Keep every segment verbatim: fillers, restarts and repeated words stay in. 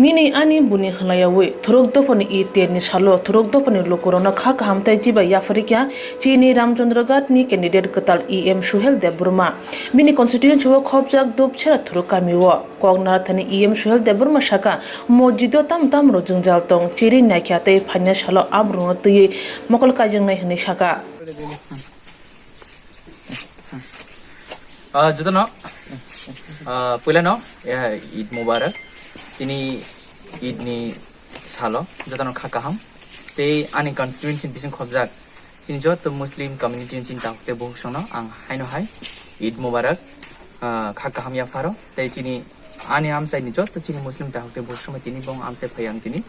Nini ani buni hwlayawi thuruk dophani i terni salo thuruk dophani lukurokno kha kaham tei chibai yapharikya chini Ramchandraghat ni candidate kwtal E M Suhel Debbarma. Bini constituency o khopjak Dupsera thuruk kami o. Kok narathani E M Suhel Debbarma saka, mosjido tam tam rok jwngjal tong, chiri naikha tei phaina salo aborokno twiwi mokol kaijaknai hwnwi saka. Ah, jotono, ah, puilano, eh, Eid Mubarak. Tini Eid ni salo jotono kha kaham. Tei ani constituency bising khopjak chini joto Muslim community ni chini takhuk tei bukhuk songno ang haino hai Eid Mubarak, ah, kha kaham yapharo. Tei chini ani amchaini joto chini Muslim takhuk tei bukhuk songno tini bong amchai phai ang tini,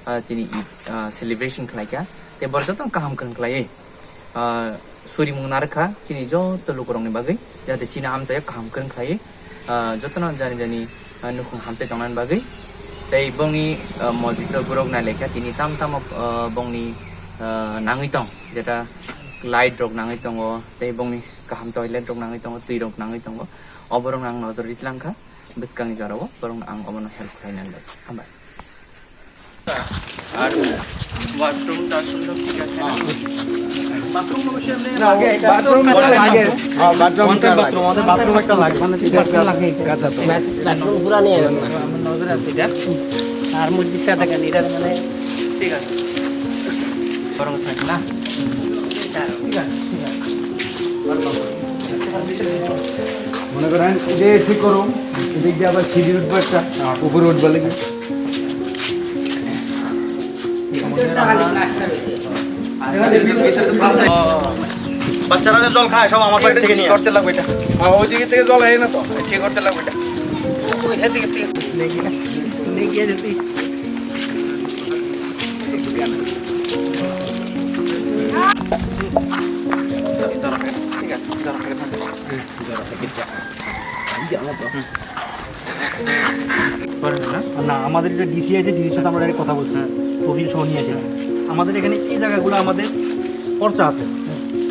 ah, chini Eid, ah, celebration khlaikha. Tei borok jotono kaham kwrwng khlaiwi, ah, surimung narwkha chini joto lukurokni bagwi, jate chini amchaio kaham kwrwng khlaiwi, ah, jotono jani jani, ah, nukhung hamchai tongnani bagwi. Tei bongni, ah, mosjid o borok nailaikha tini tam tamo, ah, bongni, ah, nangwi tong, jeta light rok nangwi tongo, tei bongni kaham toilet rok nangwi tongo, twi rok nangwi tongo, oborokno ang nojor ri tlangkha bwskangni jorao borokno ang obono help khlainani bagwi. Hambai. আর ওয়াশরুম টাশরুম সব ঠিক আছে না? বাথরুম অবশ্যই আপনি বাথরুম একটা লাগে। হ্যাঁ, বাথরুম একটা লাগে। বাথরুম একটা লাগে, মানে ঠিক আছে। বাথরুম পুরা নিয়ে গেল না। আমার নজরে আছে এটা। আর মসজিদটা দেখেন, এটা মানে ঠিক আছে। গরম থাকে না? ঠিক আছে, ঠিক আছে। মনে করেন, এই যে ঠিক করো, এদিক দিয়ে আবার সিঁড়ি উঠবো একটা, উপরে উঠবো লাগে। বাচ্চারা যে জল খায়, সব আমার বাড়ি থেকে নিয়ে করতে লাগবে এটা। হ্যাঁ, ওই দিকে থেকে জল হয় না তো, ঠিক করতে লাগবে এটা। ওই দিকে থেকে নিয়ে গিয়ে যদি ঠিক আছে, ঠিক আছে। না, আমাদের এটা ডিসি আছে, ডিসির সাথে আমরা direct কথা বলছি। হ্যাঁ। তহবিল সহ নিয়ে আসি। আমাদের এখানে এই জায়গাগুলো আমাদের পর্চা আছে।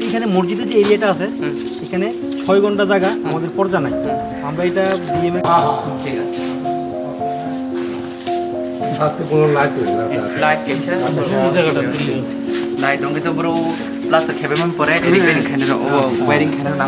এইখানে মসজিদের যে এরিয়াটা আছে, হুম। এখানে ছয় ঘন্টা জায়গা হুম। আমাদের পর্চা নাই। হুম। আমরা এটা ডিএম এর হ্যাঁ, হ্যাঁ, হ্যাঁ। ঠিক আছে। আজকে কোনো লাইট হইল না। লাইট গেছে। আচ্ছা। লাইট অঙ্কিত বড় প্লাস্টার খেবে মান পরে, হুম। এদিকে এদিকে খেলে, ও, হুম। ওয়ারিং খেলে না।